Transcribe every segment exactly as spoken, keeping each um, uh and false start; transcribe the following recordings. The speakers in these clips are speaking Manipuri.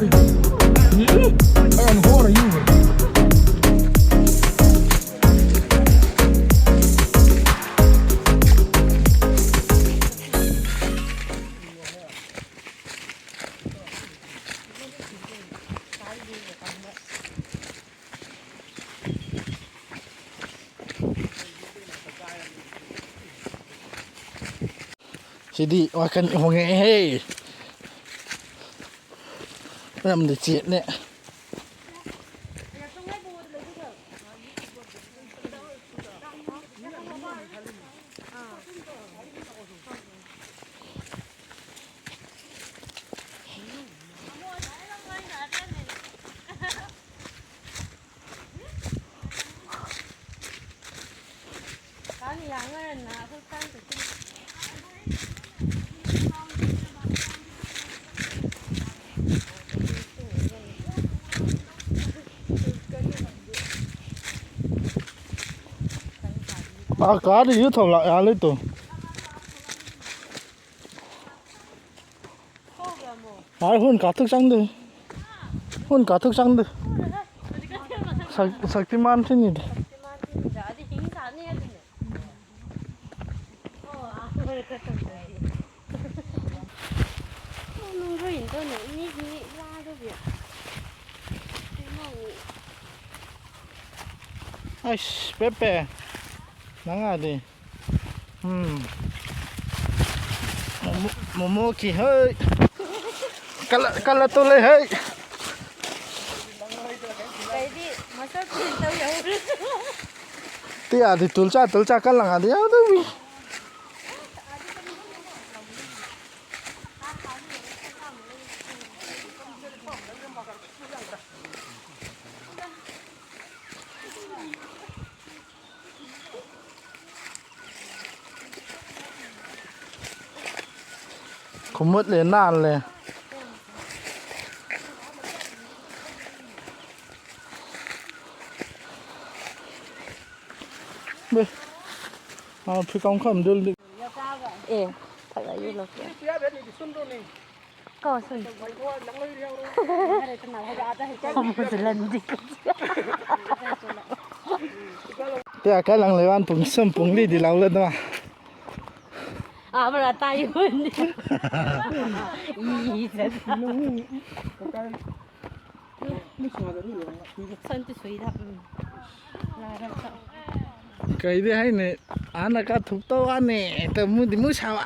Hey, I'm going to you. ꯁꯤꯗꯤ ꯋꯥꯈꯜ ꯍꯣꯡꯉꯛꯑꯦꯍꯦ꯫ ꯃꯔꯝꯗꯤ ꯆꯦꯠꯅꯦ꯫ ꯑꯥ, ꯀꯥꯗ ꯌꯨ ꯊꯣꯛꯂꯛ ꯌꯥ ꯂꯩꯇꯣ꯫ ꯍꯥꯏ ꯍꯨꯟ ꯀꯥꯊꯣꯛ ꯆꯪꯗꯣꯏ꯫ ꯍꯨꯟ ꯀꯥꯊꯣꯛ ꯆꯪꯗꯣꯏ꯫ ꯁꯛ-, ꯁꯛꯇꯤꯃꯥꯟ ꯁꯤꯅꯤꯗ꯫ ꯑꯩꯁ, ꯄꯦꯄꯦ, ꯅꯪ ꯉꯥꯏꯗꯤ꯫ ꯎꯝ꯫ ꯃꯣꯃꯣ, ꯃꯣꯃꯣ ꯀꯤ ꯍꯩ꯫ ꯀꯜꯂ, ꯀꯜꯂ ꯇꯣꯂꯦ ꯍꯩ꯫ ꯑꯩꯗꯤ ꯃꯁꯛ ꯄꯦꯟ ꯇꯧ ꯌꯥꯎꯔꯦ꯫ ꯇꯤꯌꯥꯗꯤ ꯇꯨꯜꯆꯥ, ꯇꯨꯜꯆꯥ ꯀꯜꯂ ꯉꯥꯗꯤ ꯌꯥꯎꯗꯕꯤ꯫ ꯈꯨꯃꯨꯠꯂꯦ ꯅꯥꯜꯂꯦ꯫ ꯕꯦ, ꯑꯥ, ꯐꯤꯀꯥꯎ ꯈꯝꯗꯨꯜꯗꯤ꯫ ꯑꯦ, ꯐꯖꯩꯌꯦ ꯂꯣꯀꯦꯜ꯫ ꯀꯣ ꯁꯨꯏ꯫ ꯇꯦ ꯑꯀ ꯂꯪ ꯂꯩꯋꯥꯟ ꯄꯨꯡ ꯁꯨꯝ ꯄꯨꯡ ꯂꯤꯗꯤ ꯂꯥꯎꯂꯗ꯫ ꯑꯥ, ꯃꯔꯥ ꯇꯥꯏ ꯍꯣꯏꯅꯦ꯫ E, E, E, E. ꯁꯟꯇꯤ ꯁꯨꯏꯗ, ꯎꯝ꯫ ꯂꯥꯔꯒ꯫ ꯀꯩꯗꯤ ꯍꯥꯏꯅꯤ, ꯍꯥꯟꯅ ꯀꯥ ꯊꯨꯞꯇꯧ ꯋꯥꯅꯤ, ꯍꯦꯛꯇ ꯃꯨꯗꯤ ꯃꯨ ꯁꯥꯕ꯫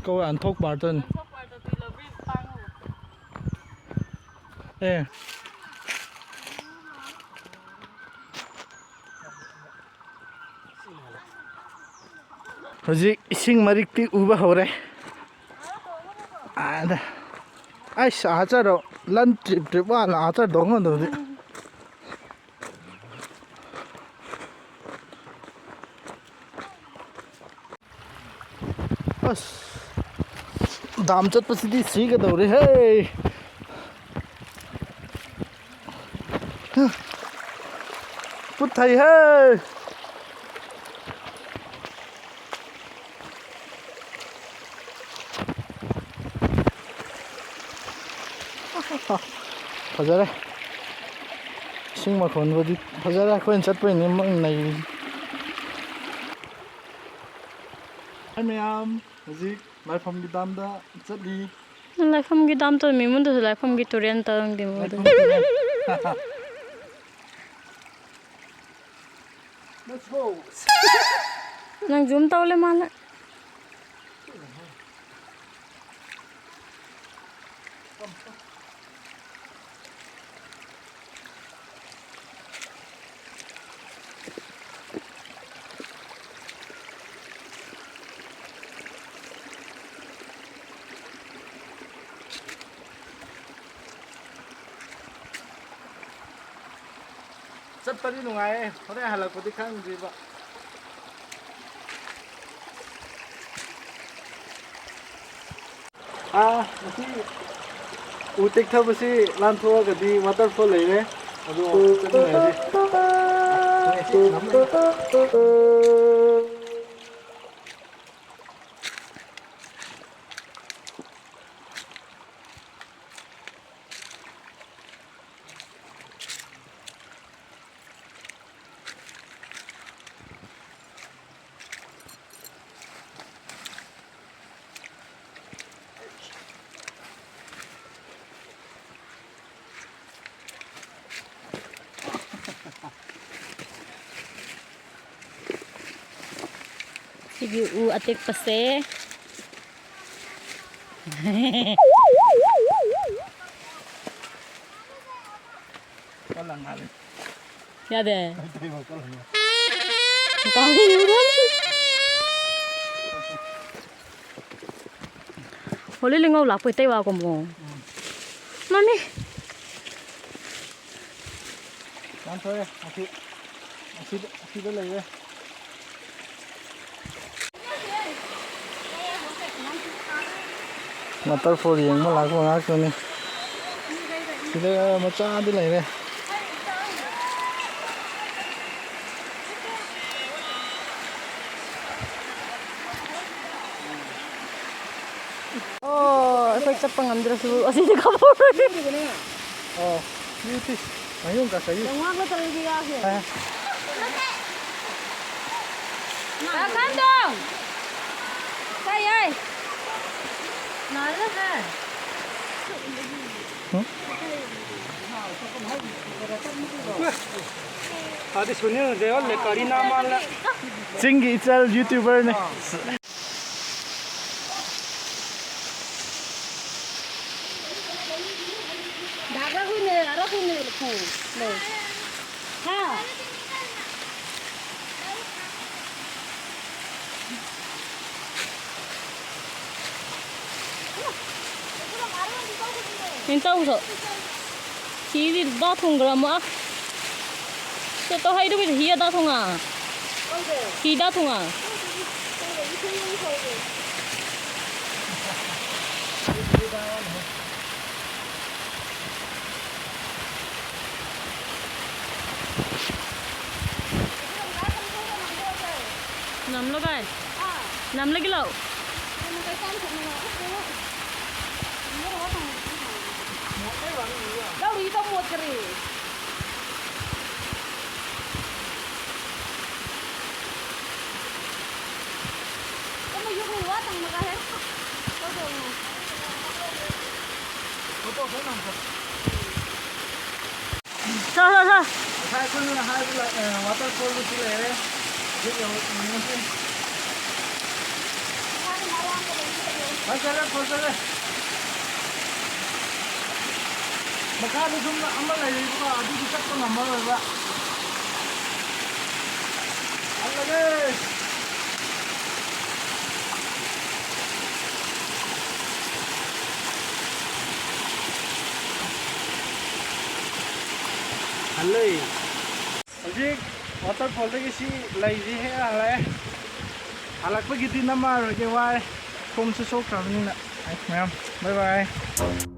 ꯀꯧꯋꯦ, ꯑꯟꯊꯣꯛ ꯄꯥꯔꯇꯅꯤ꯫ ꯑꯦ꯫ ꯍꯧꯖꯤꯛ ꯏꯁꯤꯡ ꯃꯔꯤꯛꯇꯤ ꯎꯕ ꯍꯧꯔꯦ꯫ ꯑꯗ, ꯑꯩꯁ, ꯑꯥ ꯆꯠꯔꯣ, ꯂꯟ ꯇ꯭ꯔꯤꯞ ꯇ꯭ꯔꯤꯞ ꯋꯥꯅ ꯑꯥ ꯆꯠꯗꯧ ꯉꯝꯗꯕꯗꯤ꯫ ꯑꯁ, ꯗꯥꯝ ꯆꯠꯄꯁꯤꯗꯤ ꯁꯤꯒꯗꯧꯔꯦꯍꯦ꯫ ꯄꯨꯠꯊꯩꯍꯦ꯫ ꯐꯖꯔꯦ꯫ ꯏꯁꯤꯡ ꯃꯈꯣꯟꯕꯨꯗꯤ ꯐꯖꯔꯦ꯫ ꯑꯩꯈꯣꯏꯅ ꯆꯠꯄꯩꯅꯦ ꯃꯣꯏ ꯅꯩꯔꯤꯁꯦ꯫ ꯍꯥꯏ ꯃꯌꯥꯝ, ꯍꯧꯖꯤꯛ ꯂꯥꯏꯐꯝꯒꯤ ꯗꯥꯝꯗ ꯆꯠꯂꯤ꯫ ꯂꯥꯏꯐꯝꯒꯤ ꯗꯥꯝ ꯇꯧꯔꯝꯃꯤ, ꯃꯉꯣꯟꯗꯁꯨ ꯂꯥꯏꯐꯝꯒꯤ ꯇꯨꯔꯦꯜ ꯇꯧꯔꯝꯗꯦ ꯃꯉꯣꯟꯗ꯫ ꯂꯥꯏꯐꯝꯒꯤ ꯇꯨꯔꯦꯜ꯫ Let's go. ꯅꯪ zoom ꯇꯧꯂꯦ ꯃꯥꯅ꯫ ꯆꯠꯄꯗꯤ ꯅꯨꯡꯉꯥꯏꯌꯦ, ꯍꯣꯔꯦꯟ ꯍꯜꯂꯛꯄꯗꯤ ꯈꯪꯗ꯭ꯔꯤꯕ꯫ ꯑꯥ, ꯃꯁꯤ ꯎ ꯇꯦꯛꯊꯕꯁꯤ ꯂꯥꯟꯊꯣꯛꯑꯒꯗꯤ waterfall ꯂꯩꯔꯦ꯫ ꯑꯗꯣ ꯆꯠꯃꯤꯟꯅꯔꯁꯤ꯫ ꯁꯤꯒꯤ ꯎ ꯑꯇꯦꯛꯄꯁꯦ꯫ ꯀꯜꯂ ꯉꯥꯜꯂꯤ꯫ ꯌꯥꯗꯦ꯫ ꯃꯩꯇꯩ ꯃꯩꯇꯩ ꯃꯩꯇꯩ꯫ ꯀꯥꯡ ꯍꯣꯂꯤ ꯂꯤꯉꯧ ꯂꯥꯛꯄꯩ ꯇꯩ ꯋꯥꯒꯨꯝꯕꯣ꯫ ꯎꯝ꯫ ꯃꯃꯤ꯫ ꯌꯥꯝ ꯊꯣꯛꯑꯦ꯫ ꯑꯁꯤ, ꯑꯁꯤꯗ, ꯑꯁꯤꯗ ꯂꯩꯔꯦ꯫ Waterfall ꯌꯦꯡꯕ ꯂꯥꯛꯄ ꯉꯥꯛꯇꯅꯤ꯫ ꯁꯤꯗ ꯃꯆꯥꯗꯤ ꯂꯩꯔꯦ꯫ ꯑꯣ, ꯑꯩꯈꯣꯏ ꯆꯠꯄ ꯉꯝꯗ꯭ꯔꯁꯨ ꯑꯁꯤꯗꯤ ꯀꯥꯞꯍꯧꯔꯣꯏ꯫ ꯑꯣ, ꯌꯨ ꯇꯤ꯫ ꯃꯌꯨꯝ ꯀꯥ ꯆꯠꯂꯤ꯫ ꯆꯥꯝꯃꯉꯥꯒ ꯇꯧꯔꯗꯤ ꯌꯥꯈ꯭ꯔꯦ꯫ ꯑꯦ꯫ ꯀꯥꯀꯥꯟꯗꯣ! ꯀꯥꯏ ꯌꯥꯏ? ꯅꯥꯔꯦ ꯍꯦ꯫ ꯍꯨꯝ? ꯑꯗꯤ ꯁꯨꯅꯤꯜ ꯗꯦꯑꯣꯜ ꯂꯦ ꯀꯔꯤꯅꯥ ꯃꯥꯜꯂꯦ꯫ ꯆꯤꯡꯒꯤ ꯏꯆꯜ YouTuberꯅꯦ꯫ ꯗꯥꯛꯂ ꯍꯨꯏꯅꯦ, ꯑꯔ ꯍꯨꯏꯅꯦ ꯂꯨꯈꯨ꯫ ꯂꯩ꯫ ꯍꯥ? ꯏꯟ ꯇꯧꯁꯣ꯫ ꯁꯤꯗꯤ ꯗꯥ ꯊꯣꯡꯈ꯭ꯔꯃꯣ꯫ ꯁꯦ ꯇꯧ ꯍꯥꯏꯗꯨꯒꯤ ꯍꯤꯌꯥ ꯗꯥ ꯊꯣꯡꯉ꯫ ꯍꯤ ꯗꯥ ꯊꯣꯡꯉ꯫ ꯚꯥꯏ, ꯅꯝꯂꯒꯦ ꯂꯥꯎ꯫ ꯂꯧꯔꯤ ꯇꯧ ꯃꯣꯠꯈꯔꯦ꯫ ꯀꯃ ꯌꯨꯝ ꯋꯥ ꯇꯪ ꯃꯒ ꯍꯦ꯫ ꯁꯥ, ꯁꯥ, ꯁꯥ꯫ ꯉꯁꯥꯏ ꯑꯩꯈꯣꯏꯅ ꯍꯥꯏꯕ ꯂꯥꯏ-, ꯑ, waterfallꯗꯨꯁꯨ ꯂꯩꯔꯦ꯫ ꯍꯧꯖꯤꯛ ꯌꯧꯔꯛ-, ꯌꯦꯡꯉꯁꯤ꯫ ꯐꯖꯔꯦ, ꯐꯖꯔꯦ꯫ ꯃꯈꯥꯗ ꯁꯨꯝ ꯑꯃ ꯂꯩꯔꯤꯕꯀꯣ, ꯑꯗꯨꯗꯤ ꯆꯠꯄ ꯉꯝꯃꯔꯣꯏꯕ꯫ ꯍꯜꯂꯒꯦ꯫ ꯍꯜꯂꯦ꯫ ꯍꯧꯖꯤꯛ waterfallꯗꯒꯤ ꯁꯤ ꯂꯩꯁꯤ ꯍꯦꯛ ꯍꯜꯂꯛꯑꯦ꯫ ꯍꯜꯂꯛꯄꯒꯤꯗꯤ ꯅꯝꯃꯛꯑꯔꯣꯏꯒꯦ, ꯋꯥꯔꯦ꯫ ꯈꯣꯡꯁꯨ ꯁꯣꯛꯈ꯭ꯔꯕꯅꯤꯅ꯫ ꯃꯌꯥꯝ, bye bye꯫